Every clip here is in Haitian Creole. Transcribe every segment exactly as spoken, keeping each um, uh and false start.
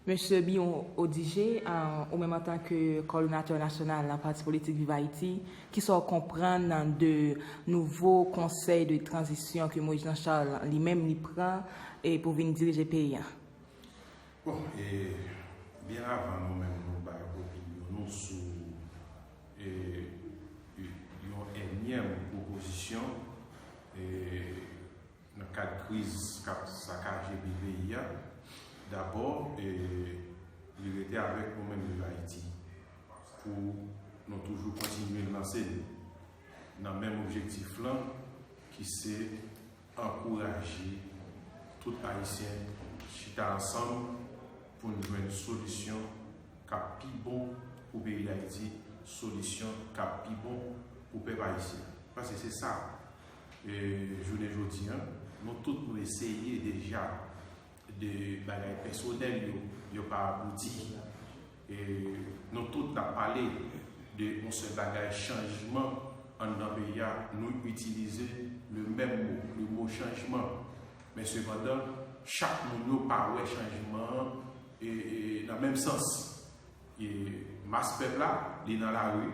Mesye Biron Odigé, euh, ou menm antanke kòdonatè nasyonal nan pati politik Viv Ayiti, kisa w konprann de nouvo konsèy de tranzisyon ke Moïse Jean Charles li menm li pran e pou vin dirije peyi a? Bon, e byen avan nou menm nou bay opinyon nou sou e, yon ènyèm pwopozisyon e, nan kad kriz k ap sakaje vi peyi a, dabò e, li rete avèk nou menm Viv Ayiti pou nou toujou kontinye lanse l nan menm objektif lan ki se ankouraje tout Ayisyen chita ansanm pou n jwenn solisyon k ap pi bon pou peyi Dayiti, solisyon k ap pi bon pou pèp ayisyen. Paske se sa, e, jounen jodi a, nou tout nou eseye deja de bagay pèsonèl yo, yo pa abouti. E nou tout n ap pale de yon sèl bagay, chanjman anndan peyi a, nou itilize le menm mo, le mo chanjman. Men sepandan, chak moun yo pa wè chanjman an e, e, nan menm sans. E mas pèp la, li nan lari,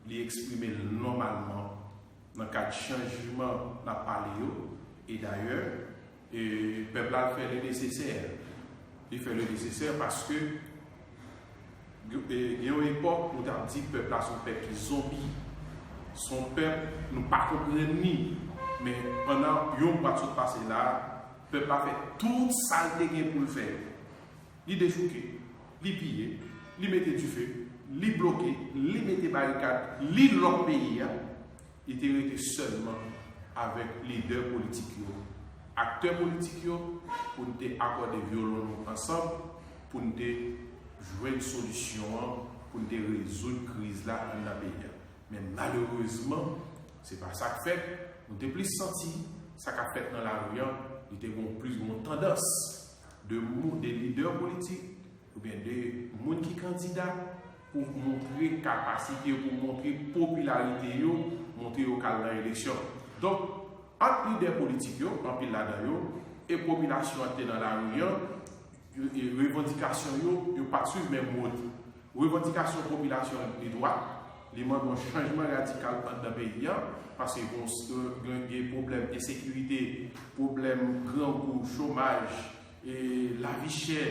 li eksprime l nòmalman nan kad chanjman n ap pale yo. E dayè, e, pèp la fè le nesesè. Li fè le nesesè paske gen yon epòk nou t ap di pèp la se yon pèp ki zonbi, se yon pèp nou pa konprann li. Men pandan yon mwa sot pase la, pèp la fè tout sa l te gen pou l fè. Li dechouke, li piye, li mete dife, li bloke, li mete barikad, li lòk peyi a. Li te rete sèlman avèk lidè politik yo, aktè politik yo, pou n te akòde vyolon nou ansanm, pou n te jwenn solisyon an, pou n te rezoud kriz la anndan peyi a. Men malerezman, se pa sa k fèt. Nou te plis santi sa k ap fèt nan lari a, li te gen plis gen yon tandans de, de lidè politik oubyen de moun ki kandida pou montre kapasite yo, pou montre popilarite yo, montre yo ka al nan eleksyon. Donk, ant lidè politik yo, anpil ladan yo, e popilasyon an te nan lari an, revandikasyon yo, yo pa t swiv menm wout. Revandikasyon popilasyon an li dwat, li mande yon chanjman radikal anndan peyi a, paske gen, gen, gen pwoblèm ensekirite, pwoblèm grangou, chomaj, e lavi chè,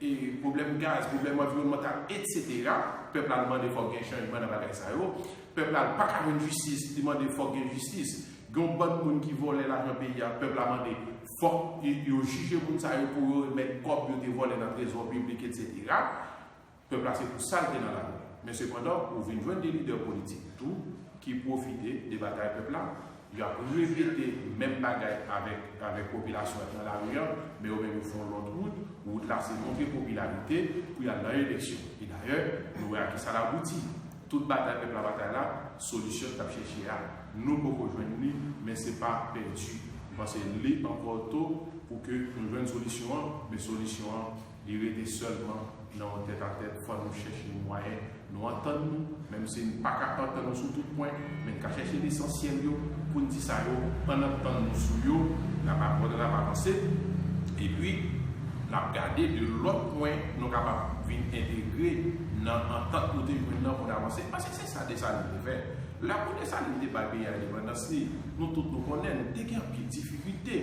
e pwoblèm gaz, pwoblèm anviwònmantal, etsetera. Pèp la mande fòk gen chanjman nan bagay sa yo. Pèp la pa ka jwenn jistis, li mande fòk gen jistis. Gen yon bann moun ki vòlè lajan peyi a, pèp la mande fòk yo jije moun sa yo pou yo remèt kòb yo te vòlè nan trezò piblik, etsetera. Pèp la se pou sa l te nan lari. Men sepandan, ou vin jwenn de lidè politik tou ki pwofite de batay pèp la, y ap repete menm bagay avèk, avèk popilasyon an nan lari an, men yo menm yo fè yon lòt wout. Wout la se montre popilarite pou y al nan eleksyon. E dayè, nou wè a kisa l abouti. Tout batay pèp la batay la, solisyon n t ap chèche a, nou poko jwenn li, men se pa pèdi. M panse li ankò to pou ke nou jwenn solisyon an, men solisyon an li rete sèlman nan yon tètatèt. Fò nou chèche mwayen nou antann nou, menm si n pa ka antann nou sou tout pwen, men n ka chèche lesansyèl yo pou n di sa yo, ann antann nou sou yo, n ap aprann, n ap avanse, epi n ap gade de lòt pwen nou kapab vin entegre nan antant nou te jwenn nan pou n avanse. Paske se sa Desalin te fè. Lè pou Desalin te bay peyi a endepandans li, nou tout nou konnen, nou te gen anpil difikilte.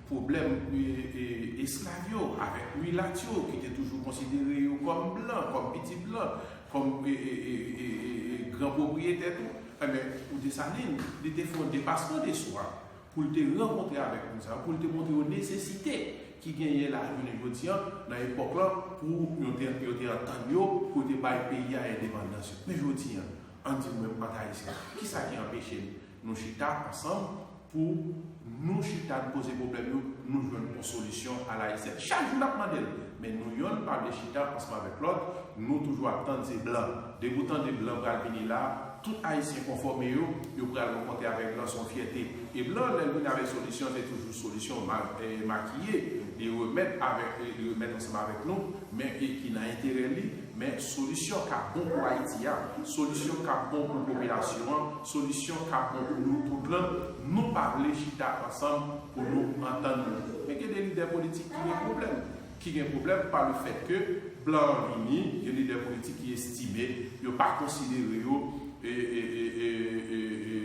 Pwoblèm e, e, esklav yo avèk milat yo ki te toujou konsidere yo kòm blan, kòm pitit blan, kòm e, e, e, e, e, e gran pwopriyetè tou. Enben, pou Desalin, li te fè yon depasman de swa pou l te rankontre avèk moun sa yo, pou l te montre yo nesesite ki genyen la jounen jodi a, nan epòk lan, pou yo te, yo te antann yo, pou yo te bay peyi a endepandans yo. Men jodi a, ann di mwen, ant Ayisyen, kisa ki anpeche n nou chita ansanm pou nou chita n poze pwoblèm yo, nou jwenn yon solisyon alayisyèn. Chak jou n ap mande l, men nou yonn pa vle chita ansanm avèk lòt, nou toujou ap tann se blan. Depi w tande blan pral vini la, tout Ayisyen konfòme yo, yo pral rankontre avèk blan, se yon fyète. E blan, lè l vin avèk solisyon, se toujou solisyon ma, e, makiye, li remèt avèk, li remèt ansanm avèk nou, men e ki nan enterè li, men solisyon k ap bon pou Ayiti a, solisyon k ap bon pou popilasyon an, solisyon k ap bon pou nou tout lan, nou pa vle chita ansanm pou nou antann nou. Men gen de lidè politik ki gen pwoblèm, ki gen pwoblèm pa le fèt ke blan an vini, gen lidè politik ki estime yo pa konsidere yo e, e, e, e, e, e,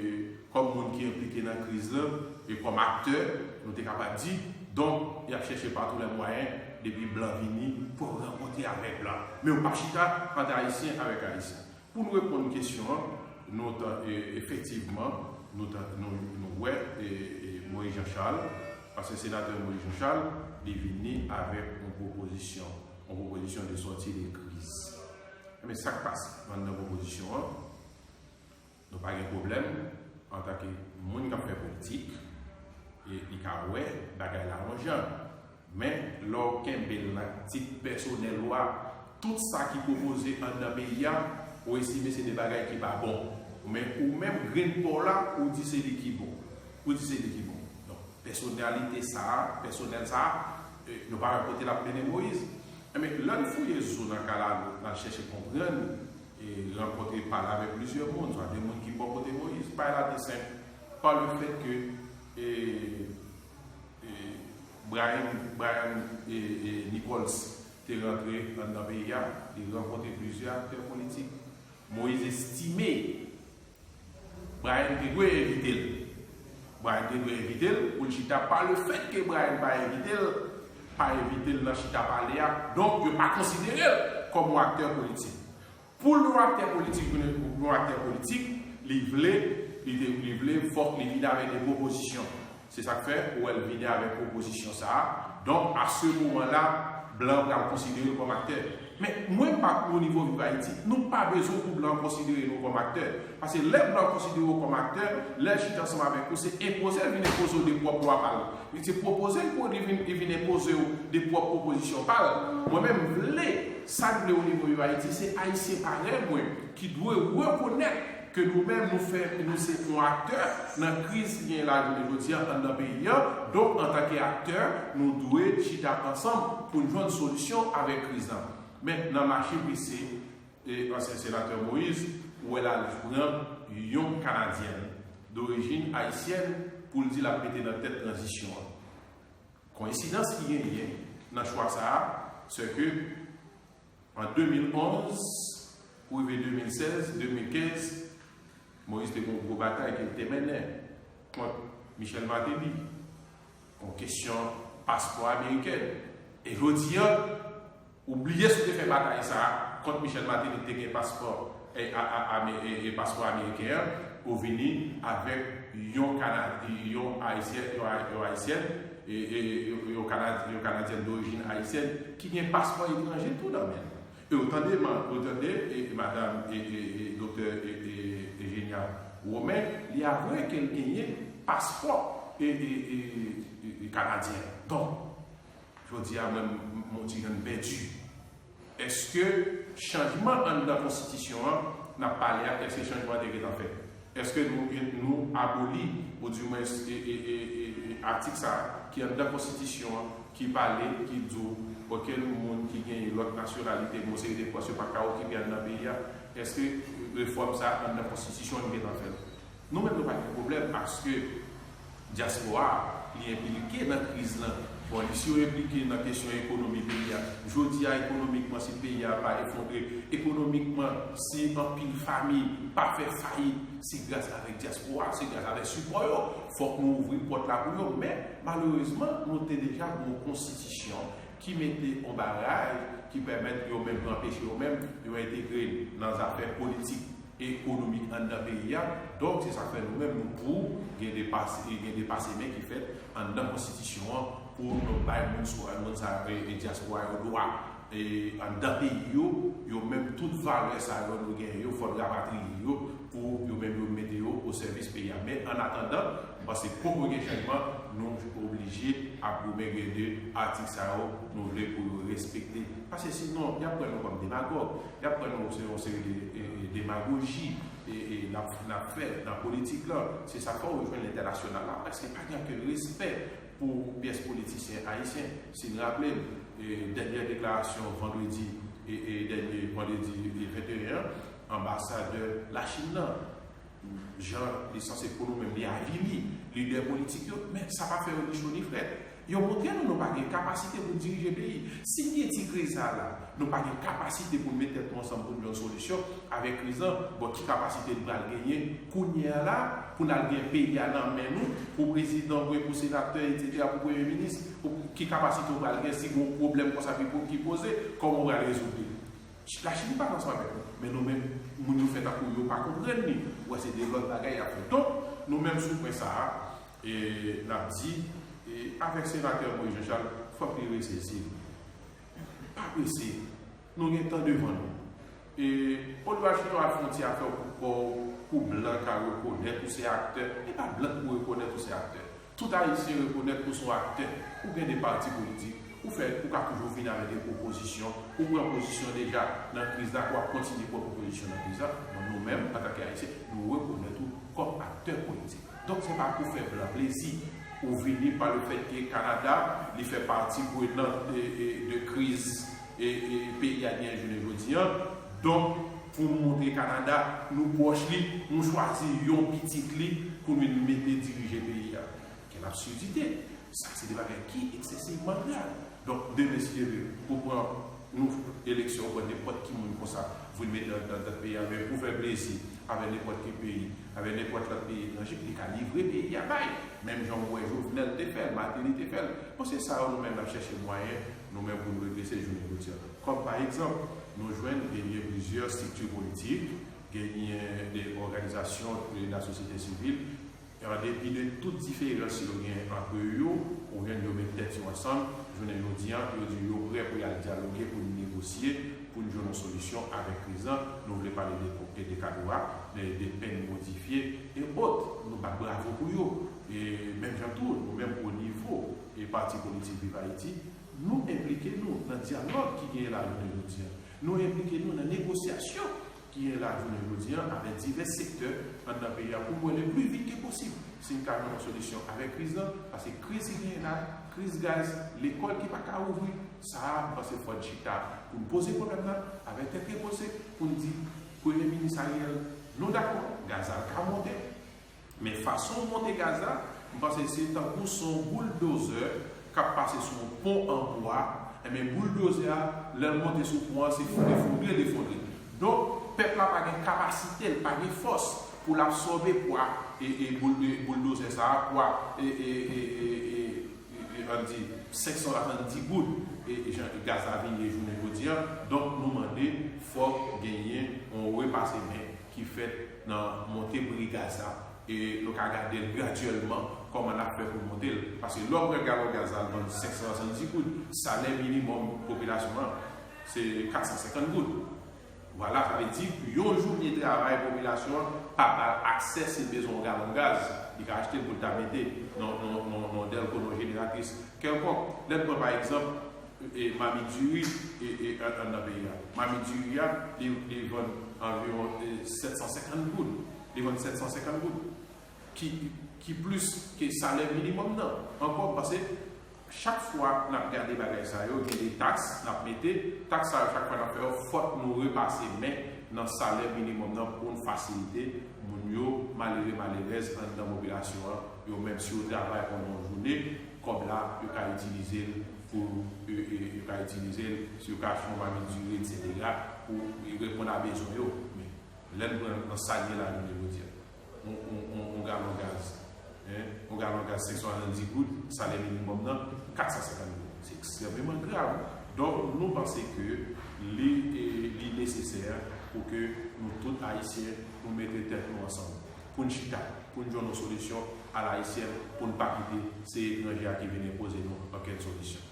kòm moun ki enplike nan kriz lan e kòm aktè, nou te kapab di. Donk, y ap chèche pa tou lè mwayen depi blan vini pou yo rankontre avèk blan. Men yo p ap chita ant Ayisyen avèk Ayisyen. Pou nou reponn kesyon an, nou ta, e, efektivman, nou, ta, nou, nou wè e, e Moïse Jean Charles, ansyen senatè Moïse Jean Charles, li vini avèk yon pwopozisyon, yon pwopozisyon de sòti de kriz. Men sa k pase anndan pwopozisyon an, nou pa gen pwoblèm antanke moun k ap fè politik, e li ka wè bagay la yon jan. Men, lè w kenbe l nan tit pèsonèl ou a, tout sa ki pwopoze anndan peyi a, ou estime se de bagay ki pa bon. Men ou menm, grenn pa w la, ou di se li ki bon. Ou di se li ki bon. Donk, pèsonalite sa a, pèsonèl sa a, e, nou pa wè kote l ap mennen Moïse. Enben, lè n fouye zo nan kalalou, n al chèche konprann, e rankontre, pale avèk plizyè moun, swa de moun ki bò kote Moïse, bagay la te senp. Pa le fèt ke, e, e, Brian, Brian e, e, Nichols te rantre anndan peyi a, li rankontre plizyè aktè politik. Moïse estime Brian te dwe envite l. Brian te dwe envite l pou l chita. Pa le fèt ke Brian pa envite l, pa envite l nan chita pale a, donk yo pa konsidere l kòm yon aktè politik. Pou yon aktè politik vin yon aktè politik, li vle, li, te, li vle, fòk li vin avèk de pwopozisyon. Se sa k fè ou wè l vini avèk pwopozisyon sa a. Donk, a se moman la, blan pral konsidere l kòm aktè. Men, mwen, m pa, o nivo Viv Ayiti, nou pa bezwen pou blan konsidere nou kòm aktè. Paske lè blan konsidere w kòm aktè, lè l chita ansanm avèk ou, se enpoze l vin enpoze w de pwòp lwa pa l. Se pwopoze l pou li vin, li vin enpoze w de pwòp pwopozisyon pa l. Mwen menm, m vle, sa k vle o nivo Viv Ayiti, se Ayisyen parèy mwen ki dwe rekonèt ke nou menm, nou fè, nou se yon aktè nan kriz ki genyen la jounen jodi a anndan peyi a. Donk, antanke aktè, nou dwe chita ansanm pou n jwenn solisyon avèk kriz lan. Men, nan mache prese, e ansyen senatè Moïse, ou wè l al pran yon Kanadyèn dorijin ayisyèn pou l di l ap mete nan tèt tranzisyon an. Koyensidans ki genyen nan chwa sa a, se ke an de mil onz pou rive de mil sèz, de mil kenz, Moïse te gen yon gwo batay ke l te mennen kont Michel Martelly, yon kesyon paspò ameriken. E jodi a, ou bliye si w te fè batay sa a kont Michel Martelly ki te gen paspò, e, a, a, ame-, e, e paspò ameriken an, ou vini avèk yon Kana-, yon Ayisyen, yon, yon Ayisyèn, e, e, yon, yon Kana-, yon Kanadyèn dorijin ayisyèn ki gen paspò etranje tou nan men l. E ou tande, man, ou tande, e, e madanm, e, e, e doktè, e, e, Eugenia Romain, li avwe ke l genyen paspò, e, e, e, e, e kanadyen. Donk, jodi a, mwen, m, m, m on ti grenn pèdi. Èske chanjman anndan konstitisyon an, n ap pale a, èske chanjman an te gentan fèt? Èske nou, nou aboli, oudimwens, e, e, e, e, e, atik sa a ki anndan konstitisyon an, ki pale, ki di w, okenn moun ki gen lòt nasyonalite, gen yon seri de pòs yo pa ka okipe anndan peyi a? Èske refòm sa a anndan konstitisyon an gentan fèt? Nou menm, nou pa gen pwoblèm, paske dyaspora a, li enplike nan kriz lan. Bon, li, si yo enplike nan kesyon ekonomi peyi a, jodi a, ekonomikman, si peyi a pa efondre, ekonomikman, si anpil fanmi pa fè fayit, se gras avèk dyaspora, se gras avèk sipò yo. Fòk nou ouvri pòt la pou yo. Men, malerezman, nou te deja gen yon konstitisyon ki mete yon baraj ki pèmèt yo menm, ki anpeche yo menm, yo entegre nan zafè politik ekonomik anndan peyi a. Donk, se sa k fè nou menm, nou pou gen de pase, gen de pase men ki fèt anndan konstitisyon an pou nou bay moun sou, moun sa, e, e dyaspora yo dwa, e, anndan peyi yo, yo menm tout valè sa yo nou gen yo, fò n rapatriye yo pou yo menm yo mete yo o sèvis peyi a. Men, an atandan, m panse poko gen chanjman, nou oblije ap goumen gen de atik sa yo, nou vle pou yo respekte. Paske sinon, y ap pran nou kòm demagòg. Y ap pran nou se yon seri de, e, e, demagoji, e, e, n ap, n ap fè nan politik lan. Se sa k fè w jwenn entènasyonal la, prèske pa gen okenn respè pou pyès politisyen ayisyen. Si n raple n, e, dènye deklarasyon vandredi, e, e, dènye vandredi, e, venteyen an, anbasadè Lachin nan, jan li sanse pou nou menm, li avili lidè politik yo, men sa pa fè yo ni cho ni frèt. Yo montre nou nou pa gen kapasite pou n dirije peyi. Si n gen ti kriz sa a la, nou pa gen kapasite pou n met tèt nou ansanm pou n jwenn solisyon avèk kriz lan, bon, ki kapasite n pral genyen kounye a la pou n al gen peyi a nan men nou, pou prezidan, pou, pou senatè, etsetera, pou premye minis, pou, ki kapasite w pral gen si gen yon pwoblèm konsa ki, ki poze, kòman w pral rezoud li? Lachin pa ansanm avèk nou, men nou menm, moun yo fè tankou yo pa konprann li. Ou wè, se de lòt bagay y ap fè. Donk, nou menm sou pwen sa a, e, n ap di, e, avèk senatè Moïse Jean Charles, fòk li resezi. Pa prese. Nou gen tan devan nou. E, olye w al chita al fè yon ti afè pou kò w, pou blan ka rekonèt ou se aktè, e pa blan pou rekonèt ou se aktè. Tout Ayisyen rekonèt ou se yon aktè. Ou gen de pati politik, ou fè, ou ka toujou vin avèk de pwopozisyon, ou pran pozisyon deja nan kriz la, ou ap kontinye pran pwopozisyon nan kriz la. Bon, nou menm, antanke Ayisyen, nou rekonèt ou kòm aktè politik. Donk, se pa pou fè blan plezi. Ou vini pa le fèt ke Kanada, li fè pati prenant, e, e, de kriz, e, e, peyi a genyen jounen jodi a. Donk, pou nou montre Kanada, nou pwòch li, nou chwazi yon pitit li pou nou vin mete dirije peyi a. Quelle absurdité! Sa se de bagay ki eksesivman grav. Donk, demen, si Dye vle, ou pran yon eleksyon, ou pran nenpòt ki moun konsa, vin mete anndan tèt peyi a, men pou fè plezi avèk nenpòt ki peyi, avèk nenpòt lòt peyi etranje, li ka livre peyi a bay. Menm jan ou wè Jovenel te fè l, Martelly te fè l. Bon, se sa yo nou menm n ap chèche mwayen, nou menm pou nou redrese jounen jodi a. Kòm pa egzanp, nou jwenn genyen plizyè estrikti politik, genyen de òganizasyon de lasosyete sivil, e an depi de tout diferans yo gen ant yo, ou jwenn yo met tèt yo ansanm, jounen jodi a, yo di yo prè pou y al dyaloge, pou n negosye, pou n jwenn yon solisyon avèk kriz lan. Nou vle pale de, de, de kadra, de, de pèn modifye, e ot. Nou bat bravo pou yo. E menm jan tou, nou menm o nivo, e pati politik Viv Ayiti, nou enplike nou nan dyalòg ki genyen la jounen jodi a. Nou enplike nou nan negosyasyon ki genyen la jounen jodi a avèk divès sektè anndan peyi a pou n wè le pli vit ke posib si n ka jwenn yon solisyon avèk kriz lan, paske kriz ki genyen la, kriz gaz, lekòl ki pa ka ouvri, sa a, m panse fò n chita pou n poze pwoblèm lan avèk tèt repoze, pou n di Premye Minis Ariel, nou dakò, gaz la ka monte, men fason w monte gaz la, m panse se tankou se yon bouldozè k ap pase sou yon pon an bwa, enben bouldozè a, lè l monte sou pon an, se efondre l efondre. Donk, pèp la pa gen kapasite, l pa gen fòs pou l absòbe pwa e, e, boul-, e, bouldozè sa a, pwa e, e, e, e, e, e, e, ann di, senk san swasanndis goud, e, e jan gaz la vin ye jounen jodi a. Donk, nou mande fòk genyen yon repase men ki fèt nan monte pri gaz la. E nou ka gade l gradyèlman, kòman n ap fè pou monte l. Paske lè w pran galon gaz la, l vann senk san swasanndis goud, salè minimòm popilasyon an, se kat san senkant goud. Vwala, sa vle di, yon jounen travay popilasyon an pa ba l aksè, si l bezwen yon galon gaz, li ka achte l pou l ta mete nan, nan, nan, nan dèlko, nan jeneratris kèlkonk. Lè n pran, pa egzanp, e, mamit diri, e, e, an, anndan peyi a. Mamit diri a, li, li vann anviwon, e, sèt san senkant goud. Li vann sèt san senkant goud. Ki, ki plis ke salè minimòm nan. Ankò, paske chak fwa n ap gade bagay sa yo, gen de taks n ap mete. Taks sa yo, chak fwa n ap fè yo, fòk nou repase men nan salè minimòm nan pou n fasilite moun yo, malere, malerèz anndan popilasyon an, yo menm si yo travay pandan yon jounen, kòb la, yo ka itilize l pou, e, e, yo ka itilize l, si yo ka achte yon mamit diri, etsetera, pou reponn a bezwen yo. Men, lè n pran nan sa l ye la, jounen jodi a, yon, yon, yon, yon galon gaz, en, yon galon gaz senk san swasanndis goud, salè minimòm nan, kat san senkant goud. Se ekstrèmeman grav. Donk, nou panse ke li, e, li nesesè pou ke nou tout Ayisyen, nou mete tèt nou ansanm, pou n chita, pou n jwenn yon solisyon alayisyèn, pou n pa kite se etranje a ki vin enpoze nou okenn solisyon.